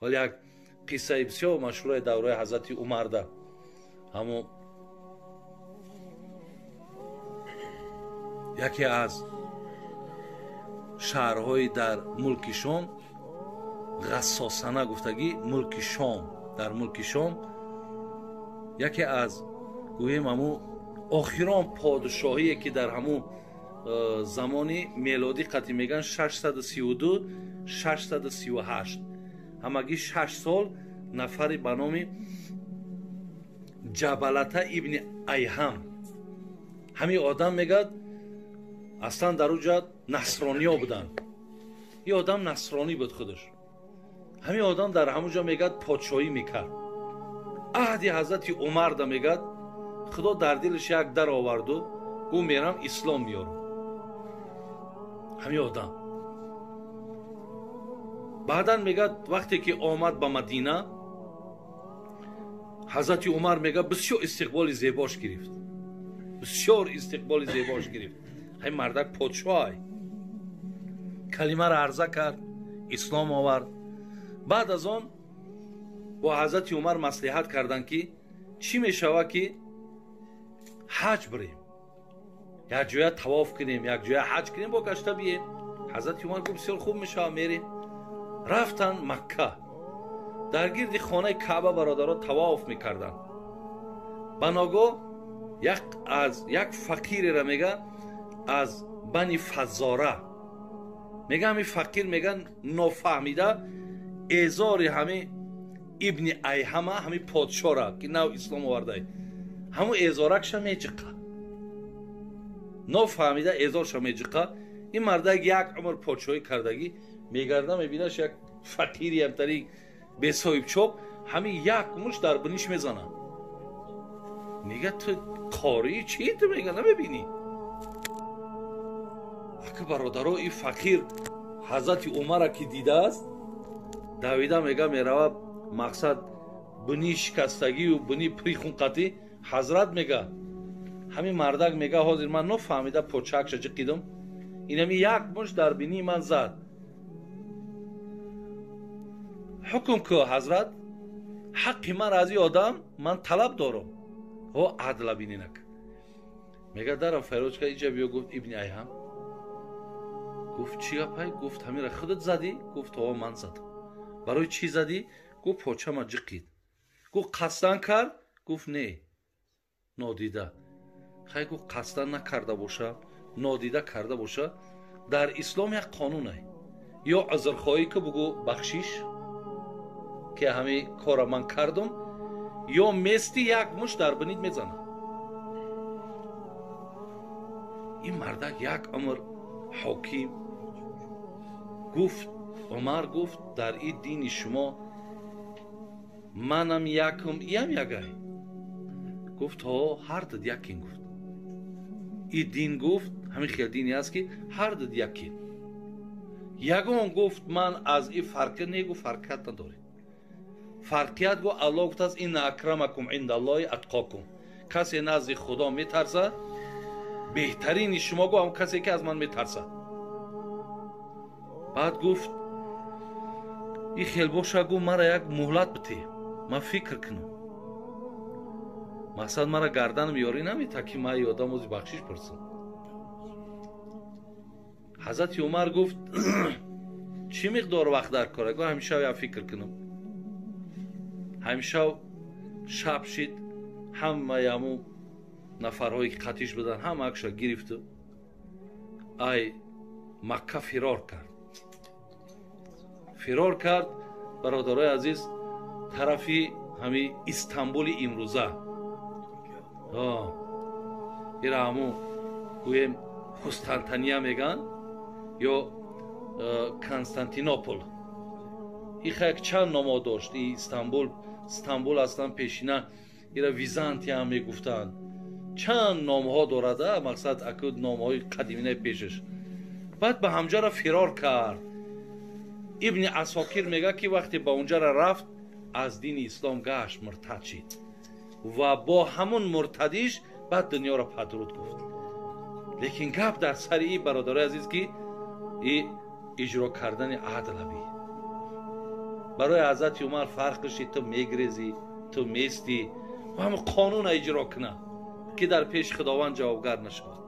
Вале як қиссаи бисёр машҳураи давраи ҳазрати Умарда, ҳамо яке аз шаҳрҳои дар мулки Шом, Ғассосана гуфтагӣ, мулки Шом, дар мулки Шом яке аз гӯем ҳамун охирон подшоҳие ки дар ҳамун замони мелодӣ қатъи меган 632 638, ҳамагӣ 6 сол, нафаре ба номи Ҷабалата ибни Айҳам. Ҳамин одам мегӯяд аслан дар уҷа насрониё буданд. Ин одам насронӣ буд худаш. Ҳамин одам дар ҳамун ҷо мегӯяд подшоҳӣ мекард. Аҳди ҳазрати Умарда мегӯяд Худо дар дилаш як дар оварду гӯ мерам ислом меёрам. Ҳамин одам баъдан мегӯяд вақте ки омад ба Мадина, ҳазрати Умар мегӯяд бисёр истиқболи зебош гирифт, бисёр истиқболи зебош гирифт. Ҳамин мардак подшоҳ калимаро арза кард, ислом овард. Баъд аз он бо ҳазрати Умар маслиҳат карданд ки чӣ мешавад ки ҳаҷ бирем, як ҷоя тавоф кунем, як ҷоя ҳаҷ кунем, бо гашта бием. Ҳазрати Умар гуфт бисёр хуб мешавад, мерем. Рафтанд Макка, дар гирди хонаи Каъба бародаро тавоф мекарданд. Ба ногоҳ як фақиреро мега аз бани Фаззора, мега ҳамин фақир мега нофаҳмида эзори ҳамин ибни Айҳама, ҳамин подшоҳра ки нав ислом овардай, ҳамун эзоракша меҷиқа, нофаҳмида эзорша меҷиқа. Ин мардак як умр подшоҳӣ кардагӣ мегарда, мебинаш як фақири ҳамтари бесоҳибчоп, ҳамин як муш дар биниш мезана. Мега ту қории чӣ ту мега намебинӣ? Ака бародаро, ин фақир ҳазрати Умара ки дидааст, давида мега мерава, мақсад бини шикастагию бини прихунқатӣ. Ҳазрат мега ҳамин мардак мега ҳозир ман нофаҳмида почакша ҷиқидам, инами як муш дар бинии ман зад. Ҳукм ку ҳазрат, ҳаққи ман аз ин одам ман талаб дорам, ҳо адла бининак. Мега дарам фарёд кард, инҷа биё. Гуфт ибни Айҳам. Гуфт чӣ гапай? Гуфт ҳаминра худат задӣ? Гуфт ҳо ман задам. Барои чӣ задӣ? Гуфт почама ҷиқид. Гуфт қасдан кард? Гуфт не, нодида. Хай гуфт қасдан накарда боша, нодида карда боша, дар ислом як қонунай, ё узрхоҳӣ ки бугӯ бахшиш ки ҳамин кора ман кардам, ё мести як муш дар бинит мезана. Ин мардак як умр ҳоким. Гуфт Умар, гуфт дар ин дини шумо манам якум, иам ягай. Гуфт ҳо ҳар дуд якин. Гуфт ин дин, гуфт ҳамин хел дине аст ки ҳар дуд якин. Ягон гуфт ман аз ин фарқе не, гуфт фарқият надорем. Фарқият гу Аллоҳ гуфтааст инна акрамакум индаллоҳи атқокум, касе назди Худо метарсад беҳтарини шумо гу ҳам касе ки аз ман метарсад. Баъд гуфт ин хел боша, гу мара як муҳлат бите, ман фикр кунам. Мақсад мара гарданам ёрӣ намета ки ман ин одам ози бахшиш пурсам. Ҳазрати Умар гуфт чӣ миқдор вақт дар кора? Гуфт ҳамин шаб як фикр кунам. Ҳамин шаб шид, ҳамаи ҳамун нафарҳое ки қатиш буданд ҳамаакша гирифту ай Макка фирор кард. Фирор кард бародарои азиз тарафи ҳамин Истанбули имрӯза. Ира ҳамун гӯем Қустантиния меган ё Константинопол. Ин як чанд номо дошт и Истанбул. Истанбул аслан пешина ира Византия ҳам мегуфтанд. Чанд номҳо дорад, мақсад аку номҳои қадиминаи пешаш. Баъд ба ҳамҷара фирор кард. Ибни Асокир мегӯяд ки вақте ба онҷара рафт аз дини ислом гашт, муртад шид ва бо ҳамун муртадиш баъд дунёро падруд гуфт. Лекин гап дар сари и бародарои азиз ки и иҷро кардани адлаби. Барои Ҳазрати Умар фарқши ту мегрезӣ, ту местӣ, ҳам қонуна иҷро куна, ки дар пеши Худованд ҷавобгар нашавад.